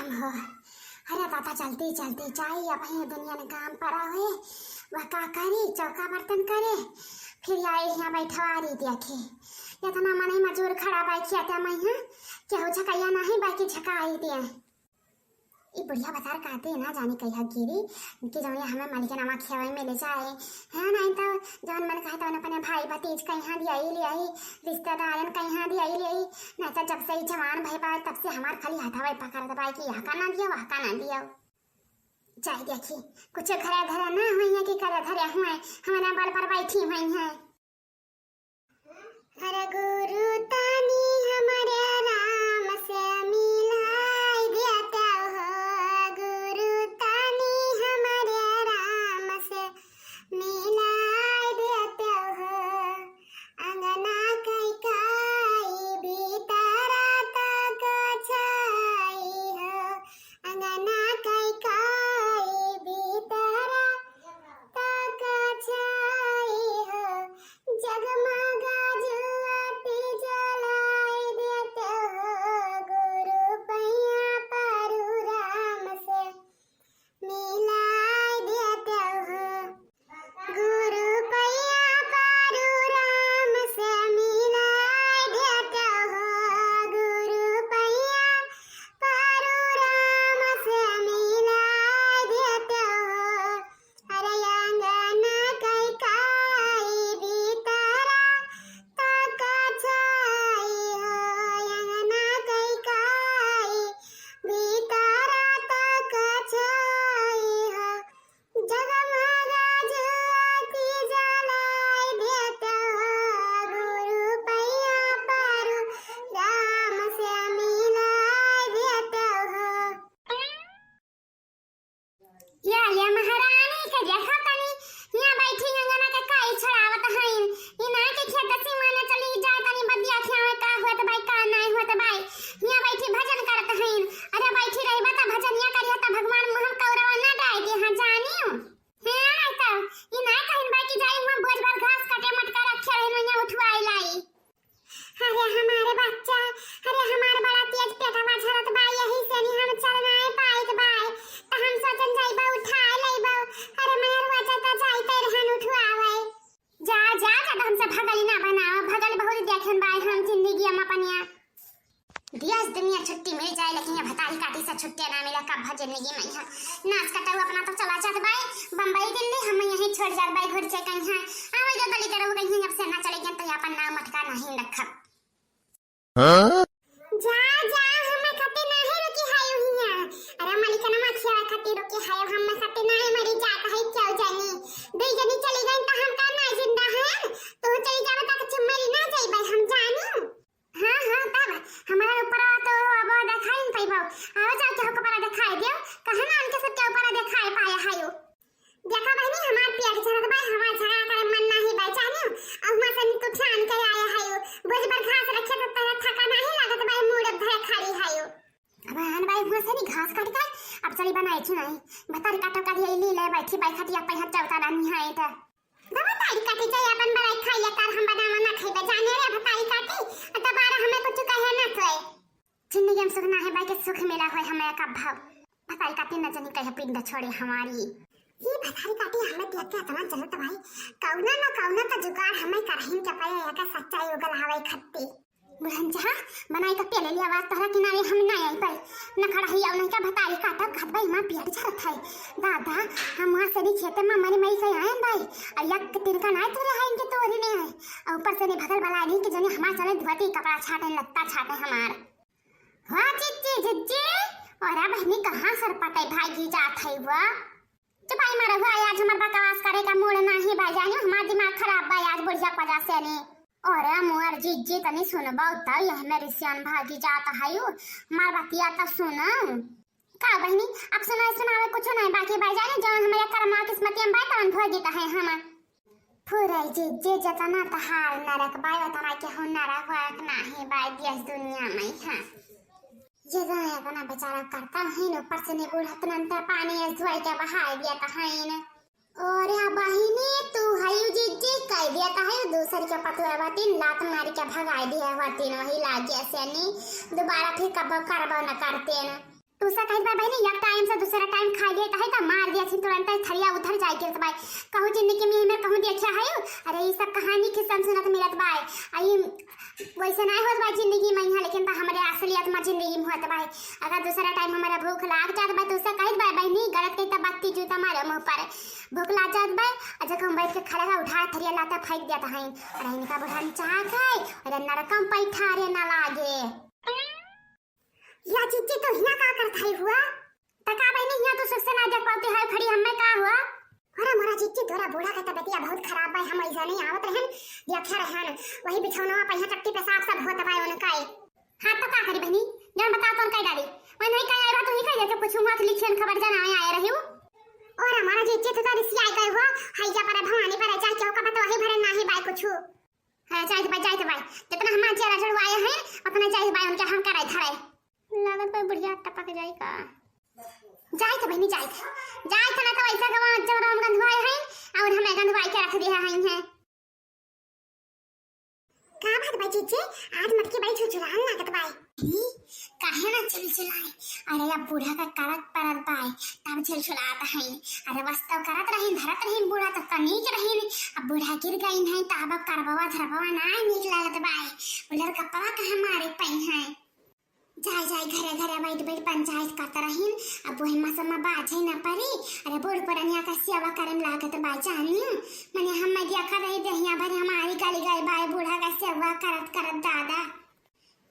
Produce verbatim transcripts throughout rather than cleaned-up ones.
ओह, अरे दादा, जल्दी जल्दी जाई, अबहीं दुनिया में काम पड़ा हुए, वह का करी, चौका बर्तन करे, फिर आई हियाँ बैठवारी देखे। इतना मनई मजूर खड़ा बाई खेते मइहाँ, केहू झकइया नाहीं बाई कि झकाई दे। ई बुढ़िया बतार कहते ना जाने कहिया गिरी, कि जौन हमें मलिकनवा खेवै में ले जाए, है नाहीं तो जौन मन कहे तौन अपने भाई भतीज कहिया दियाई लियाई, रिश्तेदारन कहिया दियाई लियाई, नाहीं तो जब से ई जवान भई बा तब से हमार खाली हथवा पकड़त बा कि यह का ना दियो, वह का ना दियो। जाई देखी, कुछ घरे धरे ना होइहैं कि करे धरे हुए, हमारे बल पर बैठी हुई हैं। अरे गुरु तानी हमरे राम से मिलाई देते हो, गुरु तानी हमरे राम से मिलाई देते हो। अंगना कई काई भीतरा तक छाई हो, अंगना कई काई भीतरा तक छाई हो, जगमगा ज्योति जलाई देते हो, गुरु पैया पारू राम से मिलाई देते हो, गुरु पैया पारू राम से मिलाई देते हो, गुरु पैया पारू राम से मिलाई देते हो। अरे अंगना कई काई भीतरा तक छाई हो, अंगना कई काई भीतरा तक छाई हो, जगमगा ज्योति जलाई देते हो, गुरु पैया पारू राम से मिलाई देते हो। या ले महारानी के देखा तनी, हियाँ बैठी अंगना के काई छड़ावत हईन। इना के खेत सिवाना चली जाए तनी बतिया खियावे का होत बाई, का नाई होत बाई। हियाँ बैठी भजन करत हईन। अरे बैठी रहिबा त भजनिया करिया त भगवान मुँह में कौरवा ना डाय दे हाँ जानियो। हाँ त इना कहिन बाई कि जाई हुआँ बोझ भर घास कटे मटका रखे रहिन, वहियाँ उठवाई लाई। अरे हमारे बच्चा, अरे हमार बड़ा तेज पेटवा झरत बा, यही से नी हम चल नाय पाइत बाय, त हम सोचन जाइबा उठाए लइबा। अरे मयरवा चाचा जाई ते रहन उठवावे। जा, जा, जा, हमसे भगल ना बनावा, भगल बहुत देखन बाय हम जिंदगी में अपनिया। दियस दुनिया छुट्टी मिल जाए, लेकिन ये भतारी काटी से छुट्टी ना मिले, कब भर जिंदगी में यहाँ नाच कटाऊ अपना तो चला जात बाय बम्बई दिल्ली, हम यहीं छोड़ जात बाय घर से कहीं है। आवे जो दलित रहो कहीं, अब से ना चले गए तो अपन नाम मटका नहीं रखब। हाँ? जा, जा, हमें खातिर नाहीं रुकी है हियाँ। अरे मलिकनवा खियावे खातिर रुकी है, हमें खातिर नाहीं मरी जात है, क्यों जानी। दुई जनी चली गई तो हम का ना जिंदा हैं? तू चली जावे तक मरी ना जाइबे, हम जानी। हाँ, हाँ, तब हमारा ऊपर तो अब देखाई नहीं पाइबो। आओ जाके हमको ऊपर दिखाई दियो, कहाँ ना उनके सबके ऊपर दिखाई पाया है यू। देखा बहिनी, हमार पेट झरत बा, हमार झगड़ा करे मन नाही बा, जानियो। अउ हुआं से तू छान के आए हायो, बोझ पर घास रखे तो तोरा थका नाही लागत बा, मूड़ धरे खड़ी हायो। अब आन बाई, हुआं से नी घास काट के, अब चली बनाई चुनाई। भतारी काटो का लिए ली ले बैठी बाई खटिया पे हाथ चौथा रानी है तो। दवा तारी काटी जाए अपन बड़ाई खाइए, तार हम बनावा ना खाइबे, जाने रे भतारी काटी, दोबारा हमें कुछ कहे ना सोए। जिंदगी में सुख ना है बाई के सुख मिला होय हमें का भाव। भतारी काटी न जनी कहे पिंड छोड़े हमारी। ई भतारी काटी हमें देख के इतना जलत बाई। कौना न कौना तो जुगाड़ हमें करहिन के पाए, एकर सच्चाई उगल हवे खत्ती। बुढ़न जहाँ बनाई का पेले लिया आवाज तोहरा किनारे हम ना आई पाई। न खड़ा ही आऊ नहीं का भतारी काटा खात बाई माँ पेट झरत है। दादा, हम वहाँ से नी खेते में मरी मरी से आए बाई। और यक तिनका ना तोरे है इनके तोरी नहीं है। और ऊपर से नी भगल वाला नहीं कि जनी हमार चले धोती कपड़ा छाटे लत्ता छाटे हमार। हाँ जिज्जी, जिज्जी, और अब बहिनी कहाँ सरपटे भागी जात है वो? चुपाई मारो हुआ, आज हमार बकवास करे का मूड नाही बा, जानियो हमार दिमाग खराब बा आज बुढ़िया की वजह से नी। और मोर जिज्जी तनी सुनबो तो यह मेरी सियान भागी जात है यू, हमार बतिया तो सुनो। का बहिनी, अब सुनाए सुनावे कुछ नहीं बाकी बा, जानियो जौन हमारे कर्मा किस्मतिया में बा तवन भोगी तो है हम। फुरई जिज्जी, जेतना तहार नरक बा, ओतना केहू नरक वरक नाही बा देश दुनिया में, हाँ। ये गाय अपना बेचारा करता हईन, ऊपर से नी बूढ़त नंता पानी एस धोई के बहाए दिया तो हईन। और या बहिनी, तू हयू जिज्जी कह दिया तो हयू, दूसर के पतुआ बातिन लात मार के भगाए दिया बातिन, वही लागे से नी, दोबारा फिर कब करबो न करते न। तू सा कहत बा बहिनी, एक टाइम से दूसरा टाइम खाइ लेत है त मार दिया छिन, तुरंत थरिया उधर जाए गिरत बाय। कहूँ जिंदगी में हमें कहूँ देखिया है? अरे ई सब कहानी किस्सा में सुनत मिलत बाय। आ ई वैसे नाहीं होत बाय जिंदगी में यहाँ, लेकिन बा हमरे असलियत में जिंदगी में होत बाय। अगर दूसरा टाइम हमारा भूख लाग जात बाय, तू सा कहत बाय बहिनी, गलत कही त बत्ती जूता मारे मुँह पर। भूख लाग जात बाय, आ जब हम बैठ के खड़ा उठा थरिया लाता फेंक देत है। अरे इनका बुढ़ा चाह खाए, अरे नरकम पैठा रे ना लागे। या जिज्जी, तू हियाँ का करत है हुआ? त का बहिनी, हियाँ तू सुख से ना देख पावती है खड़ी हम्मे का हुआ? अरे मोरा जिज्जी, तोरा बूढ़ा के तबियतिया बहुत खराब बा, हम ऐसा नहीं आवत रहन, देखा रहन, वही बिछौनवा पे यहाँ टट्टी पेशाब सब होत बा उनका। हाँ तो का करी बहिनी, जौन बताओ तौन कह डाली। मैं नहीं कह आए बा, तू ही कह दे, कुछ हुआ कि लिखियन खबर जाना आए, आए रही हूँ। और हमारा जिज्जी, तू तो रिसिया गए हुआ, हैया पर भवानी पर जाए, क्यों का बतवा ही भरे नाही बाय कुछ। हाँ, जाइत बाय, जाइत बाय। जितना हमार चेहरा जुड़वाए हैं, उतना जाइत बाय, उनके हम कराई धराई। लागत बाय बुढ़िया टपक जाई का। जाइत बहिनी, जाइत। जाइत ना तो ऐसा गवा जब हम गंधवाए हैं, और हमें गंधवाए के रख दिया है इन्हें। का बात बाय जिज्जी, आज मटकी बड़ी झुलझुलान लागत बाय। ई, काहे ना चिलचिलाए? अरे, अब बूढ़ा का करत परत बाय, तब झिलझिलात है। अरे, बस तो करत रहीन, धरत रहीन, बूढ़ा तो कनीक रहीन। अब बूढ़ा गिर गईन है, तब अब करबवा धरबवा ना नीक लागत बाय। उलर कपवा कहाँ मारे पई है। जाए, जाए, घरे, घरे बैठ, बैठ पंचायत करत रहीन। अब वही मौसम में बाझे न पड़ी। अरे, बूढ़ पुरनिया का सेवा करे में लागत बाय जानियो। मने हम मैं देखा रही देहिया भर हमारी गली गई बाय बूढ़ा का सेवा करत, करत दादा।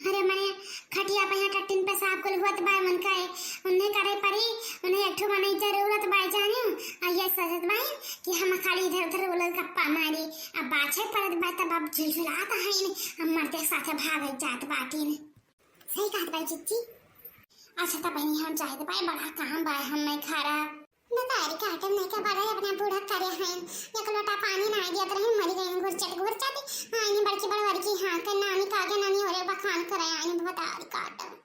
अरे मने खटिया पे यहाँ टट्टिन पेशाब कुल होत बाय मन का, उन्हें करे पड़ी, उन्हें एक ठो मने जरूरत बाय जानियो। आ ये सोचत बाय कि हम खाली इधर उधर उलर गप्पा मारी। अब बाछे परत बाय तब अब झुलझुलात हईन, हम मर्दे साथे भागत जात बाटिन। सही कहत बाय जिज्जी। अच्छा त बहिनी हम जाइत बाय, बड़ा काम बाय हम मैं खारा। बतारी काटन नहीं के बड़ा अपना बूढ़ा करे हैं। एक लोटा पानी ना दियत रही, मरी गई घुरचट घुरचट। हाँ, इन्हें बड़की बड़वरी की हाँ के नानी का आगे नानी और बखान करे आइन बतारी काटन।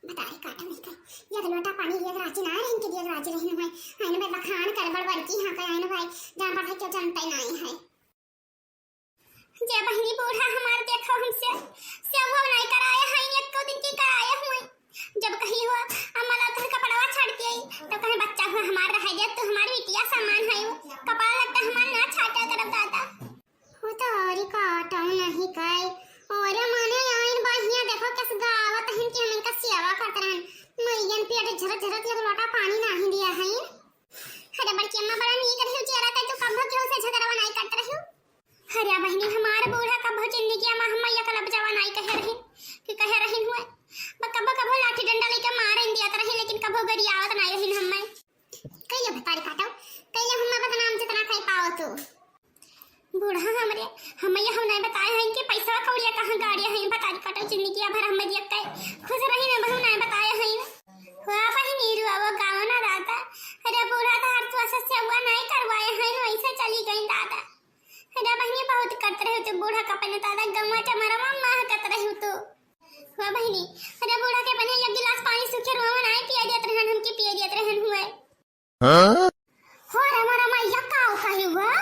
बतारी काटन नहीं के। एक लोटा पानी दियत राजी ना रही के दियत राजी रही ना भाई। आइन भाई बखान कर बड़वरी की हाँ के आइन भाई। जहाँ पर है क्यों जानता ही नहीं है। जे बहिनी बूढ़ा हमार देखो हमसे सेवा नहीं कराए हैं, एको दिन की कराए हुए। जब कही हुआ अम्मा ला तोहर कपड़वा छाड़ के आई, तो कहे बच्चा हुआ हमार रह गया, तू हमार बिटिया समान है, कपड़ा लत्ता हमार ना छाटा करब दादा। वो तो औरी काटो नहीं काई, और माने आइन बहिया देखो किस गावत हन कि हम इनका सेवा करत रहन। मरियन पेट झरत झरत एक लोटा पानी नहीं दिया है। अरे बड़की अम्मा बड़ा नीक रही चेहरा, तै तू कब्बो केहू से झगड़वा नहीं करत रही। अरे बहिनी, हमार बूढ़ा कबो जिंदगी में हम एक लफ्जवा नाई कहे रहिन कि कहे रहिन हुए। ब-, कबो कबो लाठी डंडा लेके मारे दिया रही, लेकिन कबो गरियावत नाई रहिन हम्मे। कैले भतारी काटो, कैले हम्मे बदनाम जितना कह पाओ तू। बूढ़ा हमरे, हम्मे ये हम नहीं बताए हैं कि पैसा कौड़िया कहाँ गाड़िया हैं, भतारी काटो जिंदगी भर हम्मे दिया कह खुश रही ना, हम नहीं बताए हैं। हुआ बहिनी रुआ वो गाँव ना रहता। अरे बूढ़ा तो हर तू ऐसे सेवा नहीं करवाए हैं, वैसे चली गई दादा। अरे बहिनी, बहुत करत रहे तू बूढ़ा का पहले, दादा गौवा चमरवा माँ करत रहे तू। वाह बहिनी, अरे बूढ़ा के पहले एक गिलास पानी सूखे रुआ नहीं पिया दियत रहन, हमके पिया दियत रहन हुए। हाँ? हो रे मोरा मैया, का कही हुआ?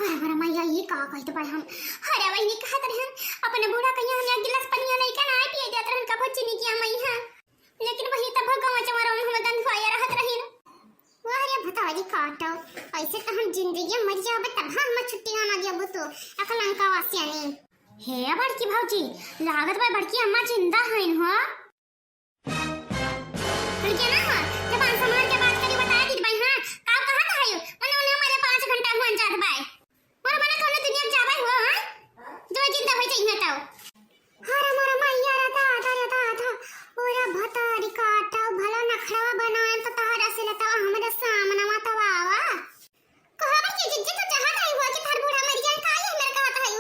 अरे मोरा मैया, ये का कहत बाय हम? अरे बहिनी, कहत रहन, अपने बूढ़ा कहिया हम एक गिलास पनिया लेके ना पिया दियत रहन, कबो चीनी किया मैया। लेकिन वही तब गौवा चमरवा में हम गंधवाया रहत रही। वाह रे भतारी काटो, ऐसे तो हम जिंदगी मर जाबे तब हम छुट्टी ना देबो तो अकलंका वासियानी। हे बड़की भौजी, लागत बा बड़की अम्मा जिंदा हईन हो। बड़की ना हो, जबान संभाल के बात करी, बताए दीदी भाई, हाँ, का कहत है? मने उन्हें हमारे पाँच घंटा हुआ जात बाय। मोर मने कौनो दुनिया में जाबे हुआ, हाँ? जो जिंदा हो जाइए तो। अरे मोर मैया रे दादा रे दादा, ओरा भतारी काटा, भला नखड़वा बनाए तो तहरा से लतवा हमरे सामनवा तो आवा। कहाँ बा के जिज्जी तो चाहत है हुआ कि थार बूढ़ा मर जाए, का ये मेरे कहत है?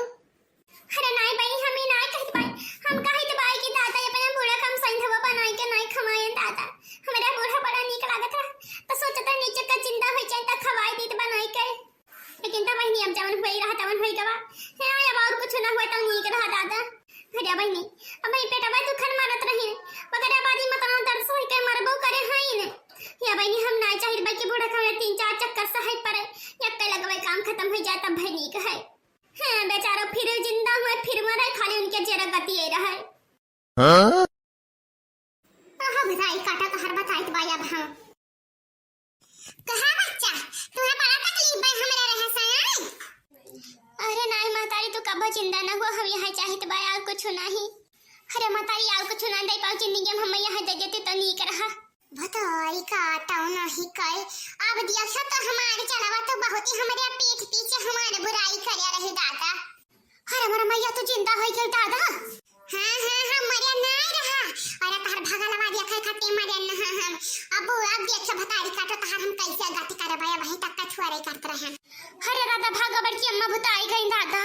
अरे नाई बहिनी, हम ही नाई कहत बाई, हम कहत बाई कि दादा ये अपने बूढ़ा कम संधवा बनाए के नाई खवाए दादा, हमारा बूढ़ा बड़ा नीक लागत रहा, तो सोचत है नीचे का जिंदा हो जाए तो खवाए दीत बनाए के। लेकिन त बहिनी, अब जवन होई रहा, तवन होई गवा। हे, अब और कुछ ना हुआ, तब नीक रहा, दादा। अरे बहिनी, अब ई पेटवा दुखन मरत रही, मगर अब आदमी मतना दर्द होई के मरबो करे हईन। या बहिनी, हम ना चाहित बा कि बूढ़ा खाने तीन चार चक्कर सहे पड़े, या ते लगवे काम खत्म हो जाए, तब भाई नीक है। हाँ, बेचारो फिर जिंदा हुए, फिर मरे, खाली उनके जेरा गति ये रहे। हाँ? आहा, भतारी काटा तोहार बताइत बाई अब हम। कहा बच्चा, तुहे बड़ा तकलीफ बा हमरा रहे से, आय? अरे नाई महतारी, तू कबो जिंदा न हुआ, हम यहाँ चाहित बा, और कुछ नहीं। अरे महतारी, और कुछ ना दे पाओ जिंदगी में, हम यहाँ दे देते तो नीक रहा। भतारी काटा नहीं कई, अब देखा तो हमारे चलवा तो बहुत ही हमरे पीठ पीछे हमारे बुराई करे रहे दादा। अरे मोर मैया, तू जिंदा होइ गइल दादा। हाँ, हाँ, हाँ, मरिया नाई रहा। अरे तोहर भगलवा देखे खातिर मरिया न, हाँ, हम। अब, अब देखियो भतारी काटो तोहर हम कैसे गति करबै, वहीं तक का छुआरे करत रहे। अरे दादा, भागा बड़की अम्मा भुताई गई दादा।